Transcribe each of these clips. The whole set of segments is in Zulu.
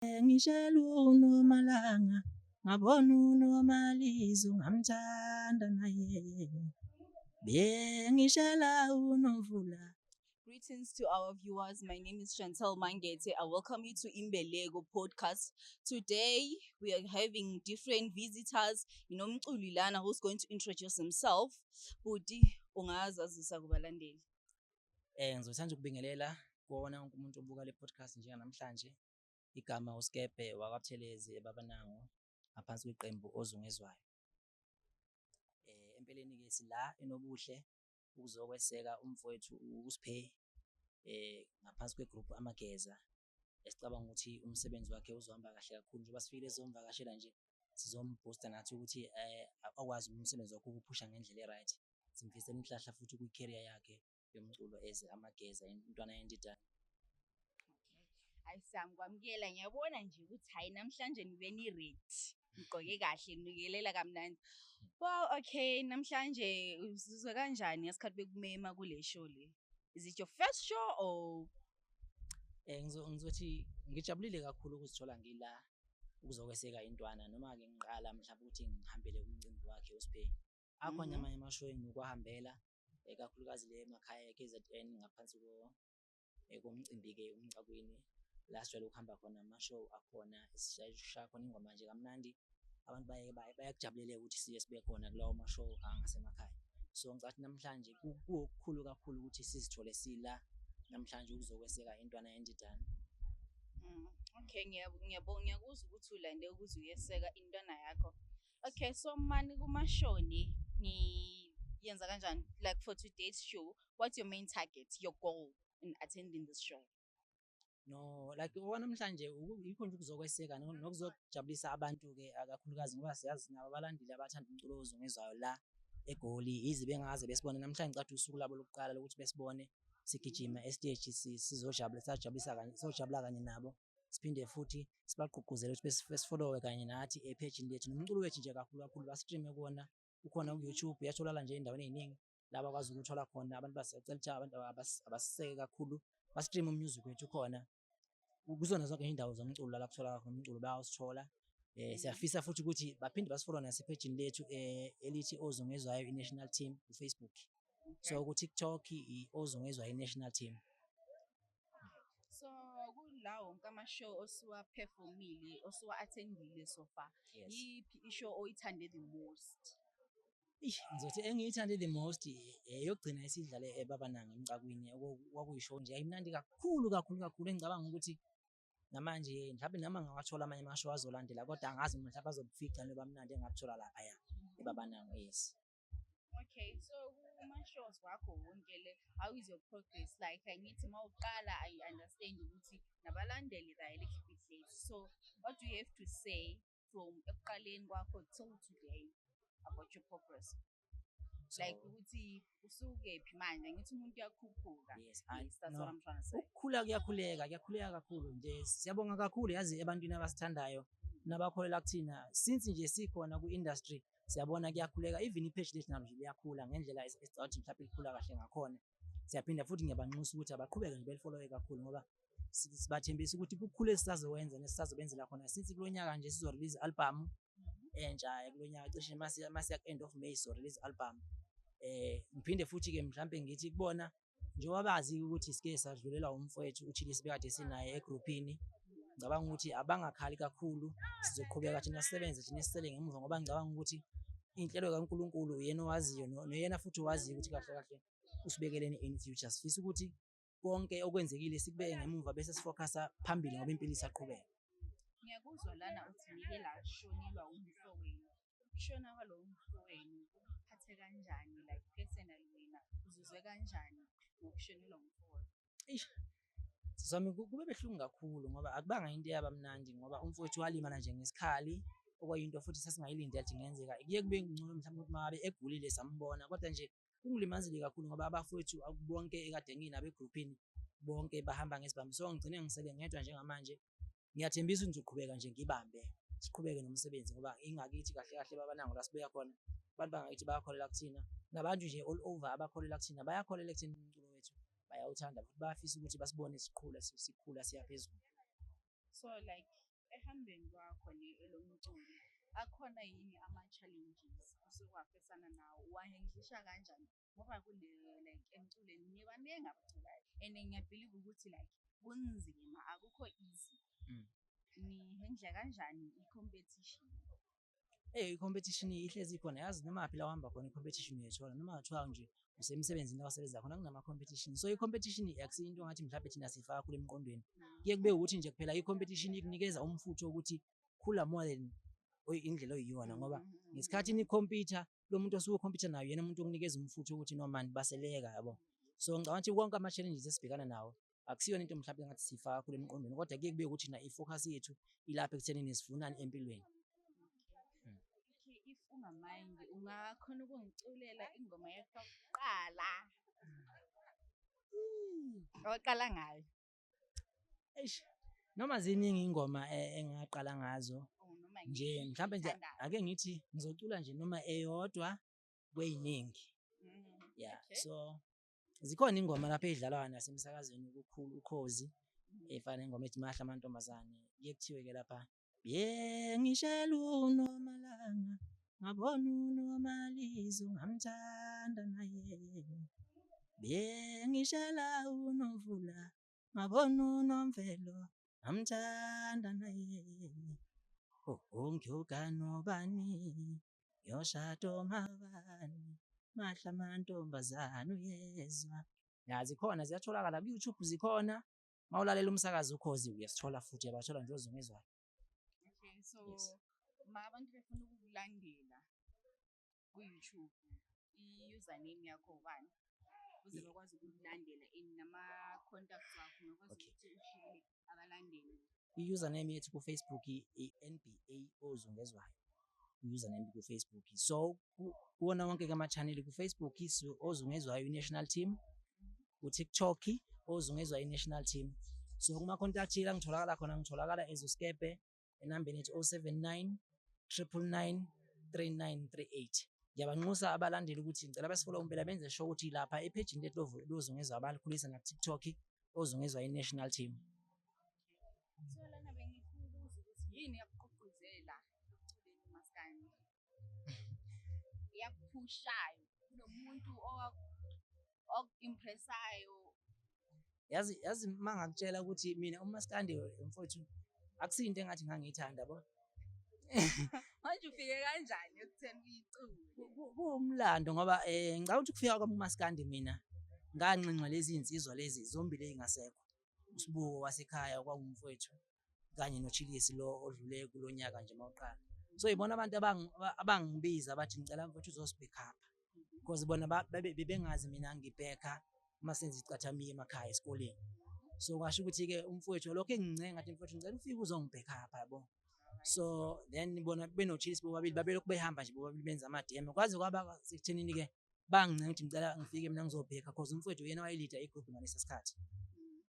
Ngishela uNomalanga, ngabona uNomalizo, ngamthanda naye. Bengishela uNomvula. Greetings to our viewers. My name is Chantal Mangete. I welcome you to Imbelego podcast. Today we are having different visitors. Inomculi lana who's going to introduce himself. Bhuti, ungazazisa kubalandeli. Ngizothanda ukubingelela kuwona wonke umuntu obuka le podcast njenganamhlanje. Igama uSkepe wakwaButhelezi eBabanango, ngaphansi kweqembu Ozungezwayo. Empeleni ke sila eNobuhle ukuzokweseka umfowethu uSphe ngaphansi kwegroup Amageza. Esicabanga ukuthi umsebenzi wakhe uzohamba kahle kakhulu njengoba sifikile sizomvakashela nje, sizomboosta nathi ukuthi akwazi umsebenzi wakhe ukuphusha ngendlela e-right. Simfisela inhlahla futhi kwi-career yakhe yomculo as Amageza, intwana yendidane. Hayi, siyangikwamukela. Ngiyabona nje ukuthi hayi, namhlanje nibe ni-ready. Nigqoke kahle, nikelela kamnandi. Well, okay, namhlanje uzizwa kanjani ngesikhathi bekumema kule show le? Is it your first show or Ngizothi ngijabulile kakhulu ukuzithola ngila ukuzokweseka intwana, noma-ke ngiqala mhlawumbe ukuthi ngihambele umcimbi wakhe uSphe. Akhona amanye amashow enginokuwahambela, kakhulukazi le emakhaya e-KZN, ngaphansi komcimbi-ke uMcakwini, la sijwayele ukuhamba khona ama-show akhona, esishaya khona ingoma nje kamnandi. Abantu bayakujabulela ukuthi siye sibe khona kulawo ma-show angasemakhaya. So ngicathi namhlanje kuwokukhulu kakhulu ukuthi sizithole sila namhlanje ukuzokweseka intwana yendidane. Okay, ngiyabonga, ngiyakuzwa ukuthi ulande ukuze uyeseka intwana yakho. Okay, so mani kuma-show ni yenza kanjani? Like for today's show, what's your main target, your goal in attending this show? No, like owanamhlanje yikho nje ukuzokweseka nokuzojabulisa abantu-ke, kakhulukazi ngoba siyazi nabo abalandeli abathanda umculo ozungezwayo la eGoli, yize bengaze besibone namhlanje. Ngicabanga usuku labo lokuqala lokuthi besibone sigijima esiteji, sizojabula, sajabulisa kanye, sojabula kanye nabo. Siphinde futhi sibagqugquzele ukuthi besifollowe kanye nathi ephejini lethu nomculo wethu nje, kakhulu kakhulu ba-stream-e kuwona. Ukhona ku-YouTube, uyatholakala nje ey'ndaweni ey'ningi la bakwazi ukuthola khona abantu. Basicela ukuthi abantu abasiseke kakhulu, ba-stream umusic wethu, ukhona kuzona zonke iy'ndawo zomculo la kutholakala khona umculo, bayawusithola. Siyafisa futhi ukuthi baphinde basifollowe nasephejini lethu elithi Ozungezwayo i-National Team ku-Facebook. So ku-TikTok i-Ozungezwayo i-National Team. So kulawo wonke ama-show osuwa-performile, osuwa-attendile so far, yiphi i-show oyithande the most? Eish, ngizothi engiyithande the most eyokugcina esidlale eBabanango eMcakwini. Kwakuyishow nje yayimnandi kakhulu kakhulu kakhulu, engicabanga ukuthi namanje mhlawumbe noma ngawathola amanye amashow azolandela, kodwa angazi mhlawumbe azobufica noba mnandi engakuthola laphaya eBabanango, yes. Okay, so kuma-shows wakho wonke le, how is your progress? Like angithi uma uqala, I understand ukuthi nabalandeli they are a little bit late. So what do you have to say from ekuqaleni kwakho till today about your progress? Like ukuthi usukephi manje, angithi umuntu uyakhuphuka. Yes, Yes, that's no. what I'm trying to say. Ukukhula kuyakhuleka, kuyakhuleka kakhulu nje. Siyabonga kakhulu, yazi, ebantwini abasithandayo nabakholelwa kuthina since nje sikhona ku-industry. Siyabona kuyakhuleka, even ipage lethu nalo nje liyakhula ngendlela esicabanga ukuthi mhlawumbe likhula kahle ngakhona. Siyaphinda futhi ngiyabanxusa ukuthi abaqhubeke nje belifollowe kakhulu, ngoba sibathembisa ukuthi kukhulu esisazokwenza nesisazobenzela khona, since kulo nyaka nje sizo-release i-album entsha kulo nyaka. Cishe masiya ku-end of May sizo-release i-album. Ngiphinde futhi-ke mhlampe ngithi kubona, njengoba bazi ukuthi sike sadlulelwa umfowethu uChillis bekade sinaye egruphini, ngicabanga ukuthi abangakhali kakhulu. Sizoqhubeka thina sisebenze, thina esisele ngemuva, ngoba ngicabanga ukuthi iy'nhlelo kaNkulunkulu uyena owaziyo, noyena futhi owaziyo ukuthi kahle kahle usibekeleni in future. Sifisa ukuthi konke okwenzekile sikubeke ngemuva bese sifocusa phambili, ngoba impilo isaqhubeka. Ngiyakuzwa lana uthi nike lashonelwa umfowenu. Ukushona kwalowo mfowenu kukuphathe kanjani, like personally wena uzizwe kanjani ngokushonelwa umfowenu? Eish, siswami, kube buhlungu kakhulu, ngoba akubanga into eyaba mnandi, ngoba umfowethu walimala nje ngesikhali, okwayinto futhi sasingayilindele ukuthi ingenzeka. Kuye kube ngcono mhlawumbe ukuthi mangabe egulile sambona, kodwa nje kungilimazile kakhulu, ngoba abafowethu bonke ekade nginabo egruphini bonke bahamba ngesibhamu, so ngigcine ngisele ngedwa njengamanje. Ngiyathembisa ukuthi ngizoqhubeka nje ngibambe, siqhubeke nomsebenzi, ngoba ingakithi kahle kahle babanango la sibuya khona. Abantu bangakithi bayakholelwa kuthina, nabantu nje all over abakholelwa kuthina, bayakholelwa ekutheni umculo wethu bayawuthanda futhi bayafisa ukuthi basibone sikhula, sikhula siya phezulu. So like Ehambeni kwakho elomculo, akhona yini ama-challenges osuke wafesana nawo? Uwa-handle-isha kanjani? Ngoba kule like emculweni nibaningi abaculayo and ngiya-believe ukuthi like kunzima, akukho easy. Ni-handle kanjani i-competition? Eyi, i-competition ihlezi ikhona, yazi, noma la uhamba khona i-competition uyayithola, noma ngathiwa nje usemsebenzini la osebenza khona kunama-competition. So i-competition akusiyo into ongathi mhlawumbe thina siyifaka kakhulu emqondweni. Kuye kube ukuthi nje kuphela i-competition ikunikeza umfutho wokuthi khula more than indlela oyiyona, ngoba ngesikhathi ni-compete-a, lo muntu osuke u-compete-a naye uyena umuntu okunikeza umfutho ukuthi no man, baseleka, yabo. So ngicabanga ukuthi wonke ama-challenges esibhekana nawo akusiyona into mhlawumbe engathi siyifaka kakhulu emqondweni, kodwa kuye kube ukuthi na i-focus yethu ilapha ekuthenini sifunani empilweni. Okay, if unga-mind, ungakhona ukungiculela ingoma yakho yokuqala owaqala ngayo? Eish, noma ziningi ingoma engaqala ngazo Or noma nje, ngiyiphi mhlawumbe nje oyithandayo? Ake ngithi ngizocula nje noma eyodwa kweyiningi. Yeah. So zikhona ingoma lapha ey'dlalwayo nasemsakazweni kukhulu Ukhozi, ey'fana nengoma ethi "Mahle Amantombazane". Kuye kuthiwe-ke lapha, "Bengishela uNomalanga, ngabona uNomalizo, ngamthanda naye. Bengishela uNomvula, ngabona uNomvelo, ngamthanda naye. Oh, ngiyogana ubani, ngiyoshada omabani, mahle amantombazane, uyezwa." Ya, zikhona, ziyatholakala ku-YouTube, zikhona. Mawulalela umsakazo Ukhozi uyasithola futhi, uyabathola nje ozungezwayo. Okay, so Yes. ma abantu befuna ukukulandela ku-YouTube, i-username yakho ubani? Ukuze bakwazi ukukulandela and nama-contacts wakho ungakwazi ukuthi ushiyele abalandeli. I-username yethu ku-Facebook i-NBA Ozungezwayo. I-username ku-Facebook. So kuwona wonke-ke ama-channel ku-Facebook Ozungezwayo i-national team, ku-TikTok Ozungezwayo i-national team. So kuma-contact la ngitholakala khona, ngitholakala as uSkepe enambeni ethi 079 999 3938. Ngiyabanxusa abalandeli ukuthi ngicela basi-follow impela, benze sure ukuthi lapha ephejini lethu lozungezwayo balikhulisa, naku-TikTok Ozungezwayo i-national team. So lana bengifuna ukubuza ukuthi yini eyakugqugquzela ekuculeni umaskandi? Eyakuphushayo, kunomuntu owaku-impress-ayo? Yazi uma ngakutshela ukuthi mina umaskandi, mfowethu, akusiyo into engathi ngangiyithanda, yabo. Manje ufike kanjani ekutheni uyicule? Kuwumlando ngoba ngicabanga ukuthi ukufika kwami kumaskandi mina nganxenxa lezi iy'nsizwa lezi zombili ey'ngasekho. USibuko wasekhaya kwangumfowethu kanye noChilisi lo odlule kulo nyaka nje mawuqala. So yibona abantu abangibiza bathi, "Ngicela mfowethu uzosi-back-up," because bona bebengazi mina ngi-back-a uma senza icathamiya emakhaya esikoleni. So kwasho ukuthi-ke umfowethu lokho engincenga ngathi, "Mfowethu, ngicela ufike uzongi-back-up," yabo. So then bona benoChilisi bobabili babelokhu behamba nje bobabili benza ama-demo, kwaze kwaba sekuthenini-ke bangincenga ukuthi ngicela ngifike mina ngizo-back-a, cause umfowethu uyena owaye-lead-a i-group ngalesa sikhathi.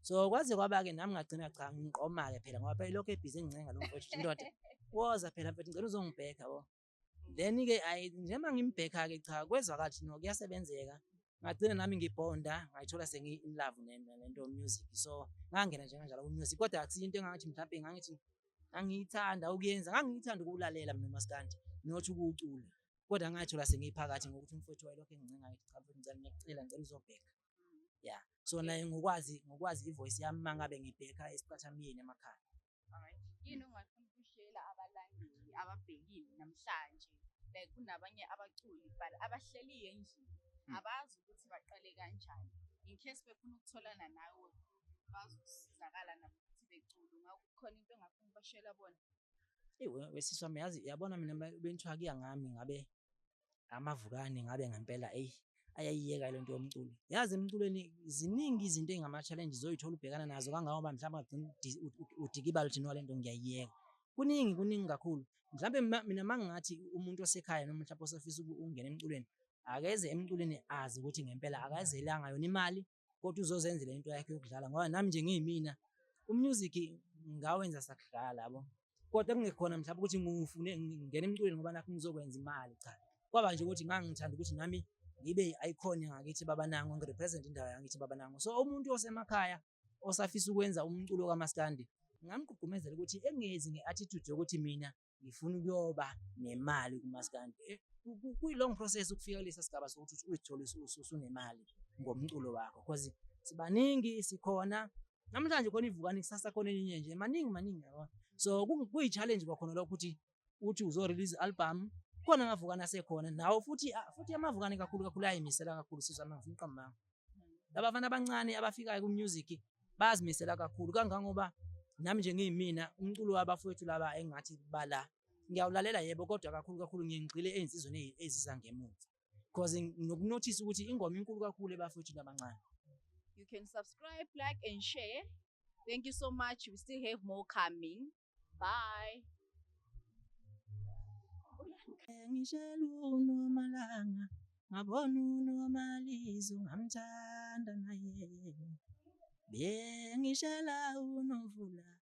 So kwaze kwaba-ke nami ngagcina cha ngiqoma-ke phela, ngoba phela ilokhu e-busy engincenga lo mfowethu, "Ndoda, woza phela mfethu, ngicela uzongi-back-a," yabo. Then-ke ayi, njengoba ngim-back-a-ke, cha, kwezwakala ukuthi no, kuyasebenzeka. Ngagcina nami ngibhonda, ngayithola sengi-in love nento music. So ngangena nje kanjalo ku-music, kodwa akusiyo into engangathi mhlampe ngangithi ngangiyithanda ukuyenza, ngangiyithanda ukuwulalela mina umaskandi, not ukuwucula. Kodwa ngayithola sengiphakathi ngokuthi umfowethu wayelokhu engincenga, ngithi, "Cha mfethu, ngicela, ngiyacela, ngicela uzo-back-a." Yeah. So naye ngokwazi i-voice yami uma ngabe ngi-back-a esicathamiyeni emakhaya. Alright. Yini ongafuna ukushiyela abalandeli ababhekile namhlanje? Like kunabanye abaculi but abahleliyo endlini, abazi ukuthi baqale kanjani. In case befuna ukutholana nawe bazokusizakala nabo ukuthi becule. Ungakhona into ongafuna ukubashiyela bona? Eyi, wesisi wami, yazi, yabona mina benthiwa kuya ngami ngabe amavukane, ngabe ngempela eyi ayayiyeka lento yomculo. Yazi, emculweni ziningi izinto ey'ngama-challenges oyithola ubhekana nazo, kangangoba mhlawumbe ungagcina udikibala uthi no, lento ngiyayiyeka. Kuningi, kuningi kakhulu. Mhlampe mina uma ngingathi umuntu osekhaya noma mhlawumbe osefisa ukungena emculweni, akeze emculweni azi ukuthi ngempela akazelanga yona imali, kodwa uzozenzela into yakhe yokudlala, ngoba nami nje ngiyimina u-music ngawenza sakudlala, yabo. Kodwa kungekhona mhlawumbe ukuthi ngiwufune ngingena emculweni ngoba nakhu ngizokwenza imali, cha. Kwaba nje ukuthi ngangithanda ukuthi nami ngibe i-icon yangakithi Babanango, ngi-represent indawo yangakithi Babanango. So umuntu osemakhaya osafisa ukwenza umculo kamaskandi Ngingamgqugqumezela ukuthi engezi nge-attitude yokuthi mina ngifuna ukuyoba nemali kumaskandi. Kuyi-long process ukufika kulesa sigaba sokuthi uzithole usunemali ngomculo wakho, cause sibaningi, sikhona namhlanje, khona ivukane, kusasa khona elinye nje, maningi maningi, yabona. So kuyi-challenge kwakhona lokho ukuthi uthi uzo-release i-album, khona amavukane asekhona nawo futhi, futhi amavukane kakhulu kakhulu ayimisela kakhulu. Sizwana, ngifuna uqamba amanga, labafana abancane abafikayo ku-music bayazimisela kakhulu, kangangoba nami nje ngiyimina, umculo wabafowethu laba engathi bala ngiyawulalela, yebo, kodwa kakhulu kakhulu ngiye ngigxile ey'nsizweni eziza ngemuva, because nginokunothisa ukuthi ingoma inkulu kakhulu ebafowethwini abancane. You can subscribe, like, and share. Thank you so much. We still have more coming. Bye. Ngishela uNomalanga, ngabona uNomalizo, ngamthanda naye, bengishela uNomvula.